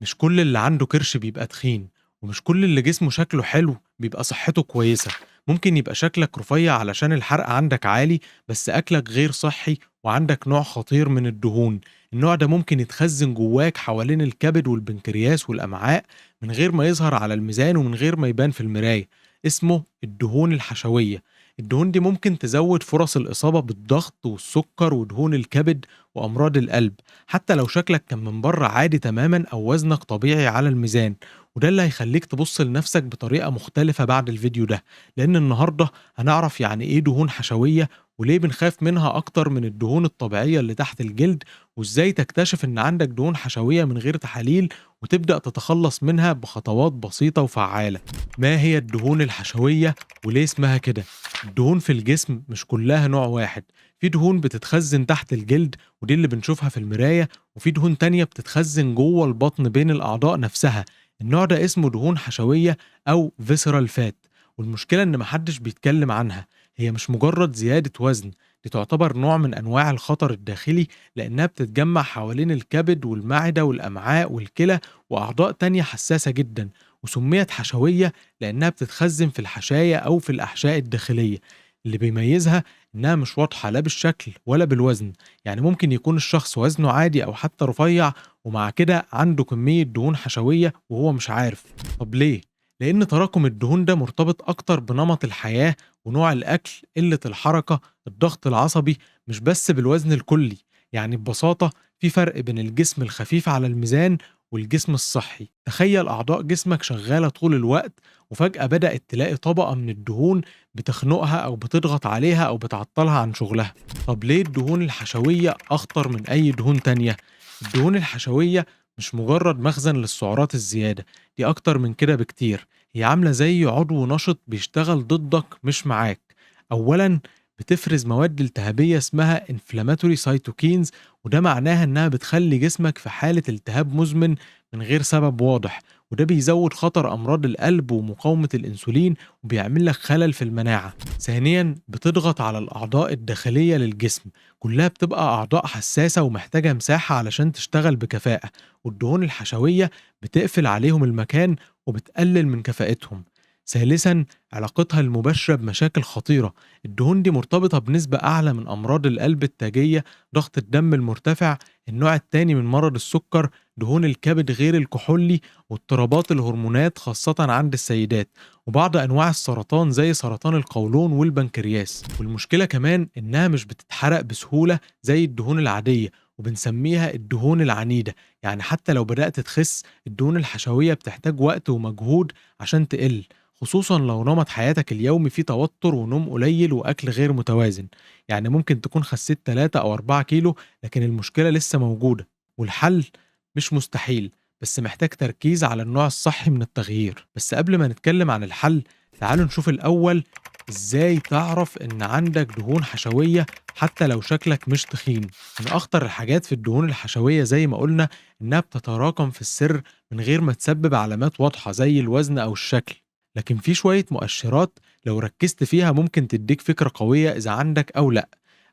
مش كل اللي عنده كرش بيبقى تخين، ومش كل اللي جسمه شكله حلو بيبقى صحته كويسة. ممكن يبقى شكلك رفيع علشان الحرق عندك عالي، بس أكلك غير صحي وعندك نوع خطير من الدهون. النوع ده ممكن يتخزن جواك حوالين الكبد والبنكرياس والأمعاء من غير ما يظهر على الميزان ومن غير ما يبان في المراية. اسمه الدهون الحشوية. الدهون دي ممكن تزود فرص الإصابة بالضغط والسكر ودهون الكبد وأمراض القلب، حتى لو شكلك كان من بره عادي تماما أو وزنك طبيعي على الميزان. وده اللي هيخليك تبص لنفسك بطريقة مختلفة بعد الفيديو ده، لأن النهاردة هنعرف يعني إيه دهون حشوية، وليه بنخاف منها أكتر من الدهون الطبيعية اللي تحت الجلد، وإزاي تكتشف إن عندك دهون حشوية من غير تحاليل وتبدأ تتخلص منها بخطوات بسيطة وفعالة. ما هي الدهون الحشوية وليه اسمها كده؟ الدهون في الجسم مش كلها نوع واحد. في دهون بتتخزن تحت الجلد ودي اللي بنشوفها في المراية، وفي دهون تانية بتتخزن جوه البطن بين الأعضاء نفسها. النوع ده اسمه دهون حشوية أو visceral fat، والمشكلة إن محدش بيتكلم عنها. هي مش مجرد زيادة وزن، دي تعتبر نوع من أنواع الخطر الداخلي، لأنها بتتجمع حوالين الكبد والمعدة والأمعاء والكلى وأعضاء تانية حساسة جدا، وسميت حشوية لأنها بتتخزن في الحشاية أو في الأحشاء الداخلية. اللي بيميزها إنها مش واضحة لا بالشكل ولا بالوزن، يعني ممكن يكون الشخص وزنه عادي أو حتى رفيع ومع كده عنده كمية دهون حشوية وهو مش عارف. طب ليه؟ لأن تراكم الدهون ده مرتبط أكتر بنمط الحياة ونوع الأكل، قلة الحركة، الضغط العصبي، مش بس بالوزن الكلي. يعني ببساطة في فرق بين الجسم الخفيف على الميزان والجسم الصحي. تخيل أعضاء جسمك شغالة طول الوقت، وفجأة بدأت تلاقي طبقة من الدهون بتخنقها أو بتضغط عليها أو بتعطلها عن شغلها. طب ليه الدهون الحشوية أخطر من أي دهون تانية؟ الدهون الحشوية مش مجرد مخزن للسعرات الزيادة، دي أكتر من كده بكتير. هي عاملة زي عضو نشط بيشتغل ضدك مش معاك. أولاً بتفرز مواد التهابية اسمها inflammatory cytokines، وده معناها إنها بتخلي جسمك في حالة التهاب مزمن من غير سبب واضح، وده بيزود خطر أمراض القلب ومقاومة الأنسولين وبيعمل لك خلل في المناعة. ثانياً بتضغط على الأعضاء الداخلية للجسم، كلها بتبقى أعضاء حساسة ومحتاجة مساحة علشان تشتغل بكفاءة، والدهون الحشوية بتقفل عليهم المكان وبتقلل من كفاءتهم. ثالثاً علاقتها المباشرة بمشاكل خطيرة. الدهون دي مرتبطة بنسبة أعلى من أمراض القلب التاجية، ضغط الدم المرتفع، النوع الثاني من مرض السكر، دهون الكبد غير الكحولي، واضطرابات الهرمونات خاصة عند السيدات، وبعض أنواع السرطان زي سرطان القولون والبنكرياس. والمشكلة كمان إنها مش بتتحرق بسهولة زي الدهون العادية، وبنسميها الدهون العنيدة. يعني حتى لو بدأت تخس، الدهون الحشوية بتحتاج وقت ومجهود عشان تقل، خصوصا لو نمط حياتك اليومي فيه توتر ونوم قليل وأكل غير متوازن. يعني ممكن تكون خسيت 3 أو 4 كيلو لكن المشكلة لسه موجودة. والحل مش مستحيل، بس محتاج تركيز على النوع الصحي من التغيير. بس قبل ما نتكلم عن الحل، تعالوا نشوف الأول إزاي تعرف إن عندك دهون حشوية حتى لو شكلك مش تخين. من أخطر الحاجات في الدهون الحشوية زي ما قلنا إنها بتتراكم في السر من غير ما تسبب علامات واضحة زي الوزن أو الشكل، لكن في شوية مؤشرات لو ركزت فيها ممكن تديك فكرة قوية إذا عندك أو لأ.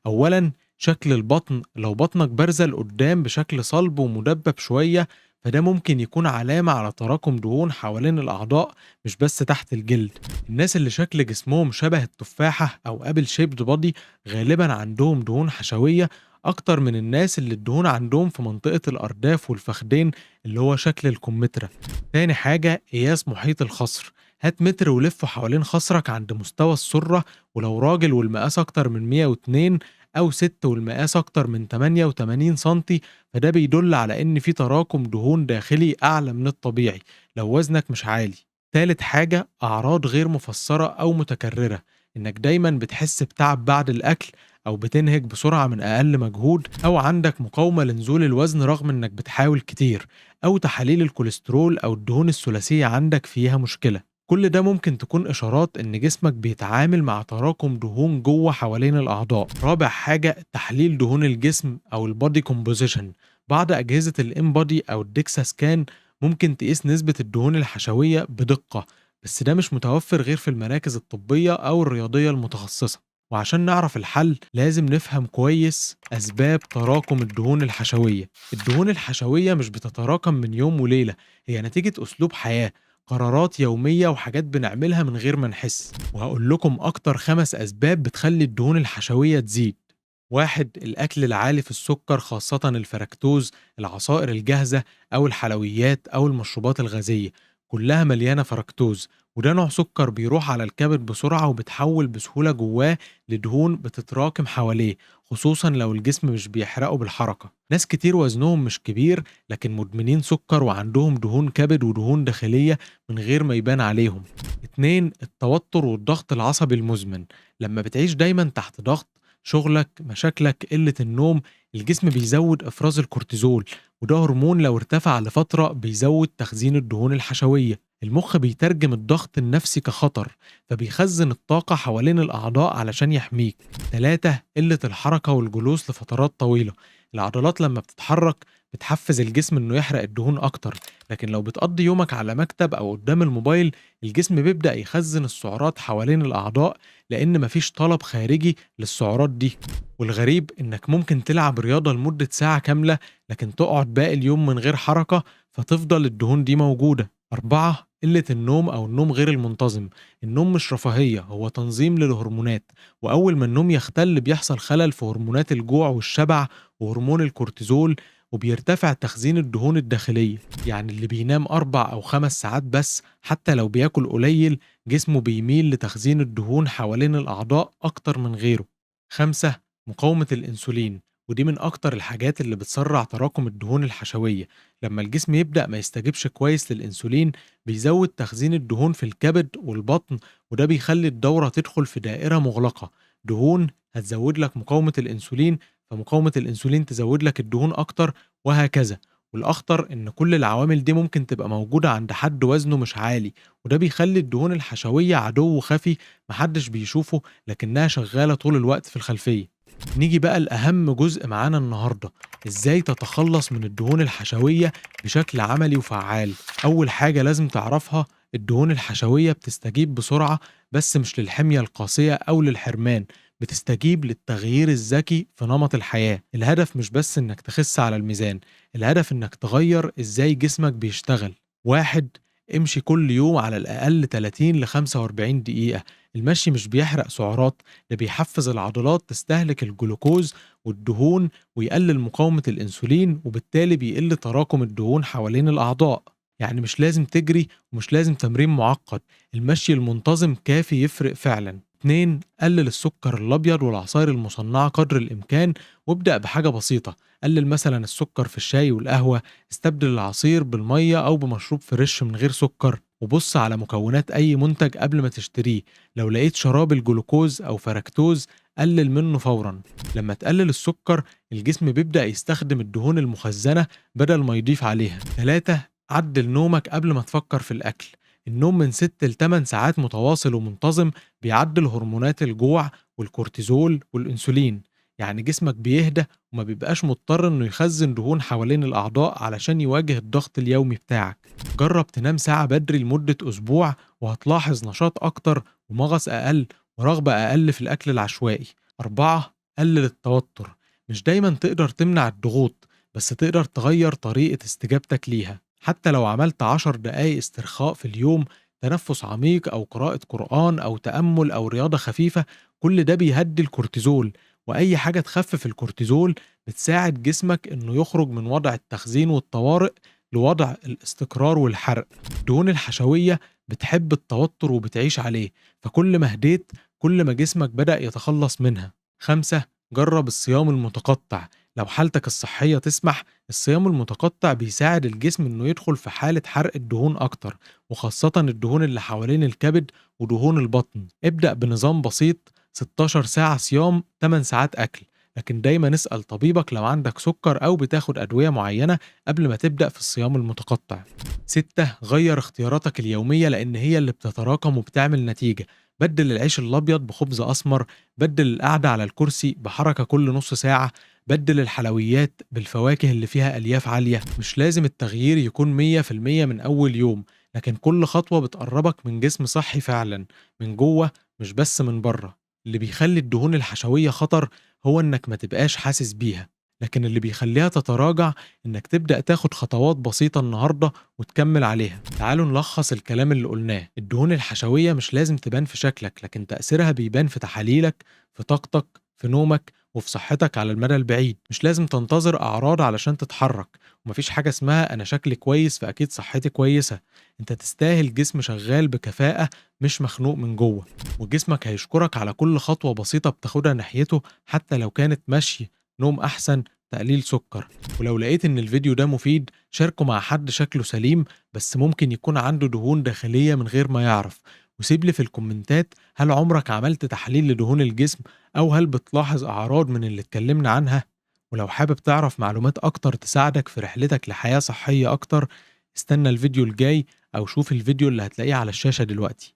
أولاً شكل البطن، لو بطنك بارزة لقدام بشكل صلب ومدبب شوية، فده ممكن يكون علامة على تراكم دهون حوالين الأعضاء مش بس تحت الجلد. الناس اللي شكل جسمهم شبه التفاحة أو apple shaped body غالباً عندهم دهون حشوية أكتر من الناس اللي الدهون عندهم في منطقة الأرداف والفخدين اللي هو شكل الكمثرى. تاني حاجة قياس محيط الخصر، هات متر ولفه حوالين خصرك عند مستوى السرة، ولو راجل والمقاس أكتر من 102 أو ست والمقاس أكتر من 88 سنتي، فده بيدل على إن في تراكم دهون داخلي أعلى من الطبيعي لو وزنك مش عالي. تالت حاجة أعراض غير مفسرة أو متكررة، إنك دايما بتحس بتعب بعد الأكل أو بتنهج بسرعة من أقل مجهود، أو عندك مقاومة لنزول الوزن رغم إنك بتحاول كتير، أو تحاليل الكوليسترول أو الدهون الثلاثية عندك فيها مشكلة. كل ده ممكن تكون إشارات إن جسمك بيتعامل مع تراكم دهون جوه حوالين الأعضاء. رابع حاجة تحليل دهون الجسم أو ال body composition. بعض أجهزة ال InBody أو ال DEXA scan ممكن تقيس نسبة الدهون الحشوية بدقة، بس ده مش متوفر غير في المراكز الطبية أو الرياضية المتخصصة. وعشان نعرف الحل لازم نفهم كويس أسباب تراكم الدهون الحشوية. الدهون الحشوية مش بتتراكم من يوم وليلة، هي نتيجة أسلوب حياة، قرارات يومية وحاجات بنعملها من غير ما نحس. وهقول لكم أكتر 5 أسباب بتخلي الدهون الحشوية تزيد. 1. الأكل العالي في السكر، خاصة الفركتوز، العصائر الجاهزة أو الحلويات أو المشروبات الغازية، كلها مليانة فركتوز، وده نوع سكر بيروح على الكبد بسرعة وبتحول بسهولة جواه لدهون بتتراكم حواليه، خصوصا لو الجسم مش بيحرقه بالحركة. ناس كتير وزنهم مش كبير لكن مدمنين سكر وعندهم دهون كبد ودهون داخلية من غير ما يبان عليهم. 2. التوتر والضغط العصبي المزمن. لما بتعيش دايما تحت ضغط، شغلك، مشاكلك، قلة النوم، الجسم بيزود إفراز الكورتيزول، وده هرمون لو ارتفع لفترة بيزود تخزين الدهون الحشوية. المخ بيترجم الضغط النفسي كخطر، فبيخزن الطاقة حوالين الأعضاء علشان يحميك. 3. قلة الحركة والجلوس لفترات طويلة. العضلات لما بتتحرك بتحفز الجسم إنه يحرق الدهون أكتر، لكن لو بتقضي يومك على مكتب أو قدام الموبايل الجسم بيبدأ يخزن السعرات حوالين الأعضاء، لأن مفيش طلب خارجي للسعرات دي. والغريب إنك ممكن تلعب رياضة لمدة ساعة كاملة لكن تقعد باقي اليوم من غير حركة، فتفضل الدهون دي موجودة. 4. قلة النوم أو النوم غير المنتظم. النوم مش رفاهية، هو تنظيم للهرمونات، وأول ما النوم يختل بيحصل خلل في هرمونات الجوع والشبع وهرمون الكورتيزول، وبيرتفع تخزين الدهون الداخلية. يعني اللي بينام 4 أو 5 ساعات بس، حتى لو بياكل قليل، جسمه بيميل لتخزين الدهون حوالين الأعضاء أكتر من غيره. 5. مقاومة الأنسولين، ودي من أكتر الحاجات اللي بتسرع تراكم الدهون الحشوية. لما الجسم يبدأ ما يستجيبش كويس للأنسولين بيزود تخزين الدهون في الكبد والبطن، وده بيخلي الدورة تدخل في دائرة مغلقة. دهون هتزود لك مقاومة الأنسولين، فمقاومة الأنسولين تزود لك الدهون أكتر، وهكذا. والأخطر إن كل العوامل دي ممكن تبقى موجودة عند حد وزنه مش عالي، وده بيخلي الدهون الحشوية عدو خفي محدش بيشوفه، لكنها شغالة طول الوقت في الخلفية. نيجي بقى لأهم جزء معانا النهاردة، إزاي تتخلص من الدهون الحشوية بشكل عملي وفعال. أول حاجة لازم تعرفها، الدهون الحشوية بتستجيب بسرعة، بس مش للحمية القاسية أو للحرمان، بتستجيب للتغيير الذكي في نمط الحياة. الهدف مش بس إنك تخس على الميزان، الهدف إنك تغير إزاي جسمك بيشتغل. 1. امشي كل يوم على الأقل 30 ل 45 دقيقة. المشي مش بيحرق سعرات، ده بيحفز العضلات تستهلك الجلوكوز والدهون ويقلل مقاومة الأنسولين، وبالتالي بيقل تراكم الدهون حوالين الأعضاء. يعني مش لازم تجري ومش لازم تمرين معقد، المشي المنتظم كافي يفرق فعلا. 2. قلل السكر الأبيض والعصائر المصنعة قدر الإمكان، وابدأ بحاجة بسيطة. قلل مثلا السكر في الشاي والقهوة، استبدل العصير بالمية أو بمشروب fresh من غير سكر، وبص على مكونات أي منتج قبل ما تشتريه. لو لقيت شراب الجلوكوز أو فركتوز قلل منه فورا. لما تقلل السكر الجسم بيبدأ يستخدم الدهون المخزنة بدل ما يضيف عليها. 3. عدل نومك قبل ما تفكر في الأكل. النوم من 6 ل 8 ساعات متواصل ومنتظم بيعدل هرمونات الجوع والكورتيزول والأنسولين. يعني جسمك بيهدى وما بيبقاش مضطر انه يخزن دهون حوالين الأعضاء علشان يواجه الضغط اليومي بتاعك. جرب تنام ساعة بدري لمدة أسبوع، وهتلاحظ نشاط أكتر ومغص أقل ورغبة أقل في الأكل العشوائي. 4. قلل التوتر. مش دايما تقدر تمنع الضغوط، بس تقدر تغير طريقة استجابتك ليها. حتى لو عملت 10 دقايق استرخاء في اليوم، تنفس عميق أو قراءة قرآن أو تأمل أو رياضة خفيفة، كل ده بيهدي الكورتيزول. وأي حاجة تخفف الكورتيزول بتساعد جسمك إنه يخرج من وضع التخزين والطوارئ لوضع الاستقرار والحرق. الدهون الحشوية بتحب التوتر وبتعيش عليه، فكل ما هديت كل ما جسمك بدأ يتخلص منها. 5. جرب الصيام المتقطع. لو حالتك الصحية تسمح، الصيام المتقطع بيساعد الجسم إنه يدخل في حالة حرق الدهون أكتر، وخاصة الدهون اللي حوالين الكبد ودهون البطن. ابدأ بنظام بسيط، 16 ساعة صيام 8 ساعات أكل، لكن دايما اسأل طبيبك لو عندك سكر أو بتاخد أدوية معينة قبل ما تبدأ في الصيام المتقطع. 6. غير اختياراتك اليومية لأن هي اللي بتتراكم وبتعمل نتيجة. بدل العيش الأبيض بخبز أسمر، بدل القعدة على الكرسي بحركة كل نص ساعة، بدل الحلويات بالفواكه اللي فيها ألياف عالية. مش لازم التغيير يكون 100% من أول يوم، لكن كل خطوة بتقربك من جسم صحي فعلا من جوه مش بس من بره. اللي بيخلي الدهون الحشوية خطر هو إنك ما تبقاش حاسس بيها، لكن اللي بيخليها تتراجع إنك تبدأ تاخد خطوات بسيطة النهاردة وتكمل عليها. تعالوا نلخص الكلام اللي قلناه. الدهون الحشوية مش لازم تبان في شكلك، لكن تأثيرها بيبان في تحاليلك، في طاقتك، في نومك، وفي صحتك على المدى البعيد. مش لازم تنتظر أعراض علشان تتحرك، ومفيش حاجة اسمها أنا شكلي كويس فأكيد صحتي كويسة. أنت تستاهل جسم شغال بكفاءة، مش مخنوق من جوه، وجسمك هيشكرك على كل خطوة بسيطة بتاخدها ناحيته، حتى لو كانت مشي، نوم أحسن، تقليل سكر. ولو لقيت إن الفيديو ده مفيد، شاركه مع حد شكله سليم بس ممكن يكون عنده دهون داخلية من غير ما يعرف. وسيب لي في الكومنتات، هل عمرك عملت تحليل لدهون الجسم، أو هل بتلاحظ أعراض من اللي اتكلمنا عنها؟ ولو حابب تعرف معلومات أكتر تساعدك في رحلتك لحياة صحية أكتر، استنى الفيديو الجاي أو شوف الفيديو اللي هتلاقيه على الشاشة دلوقتي.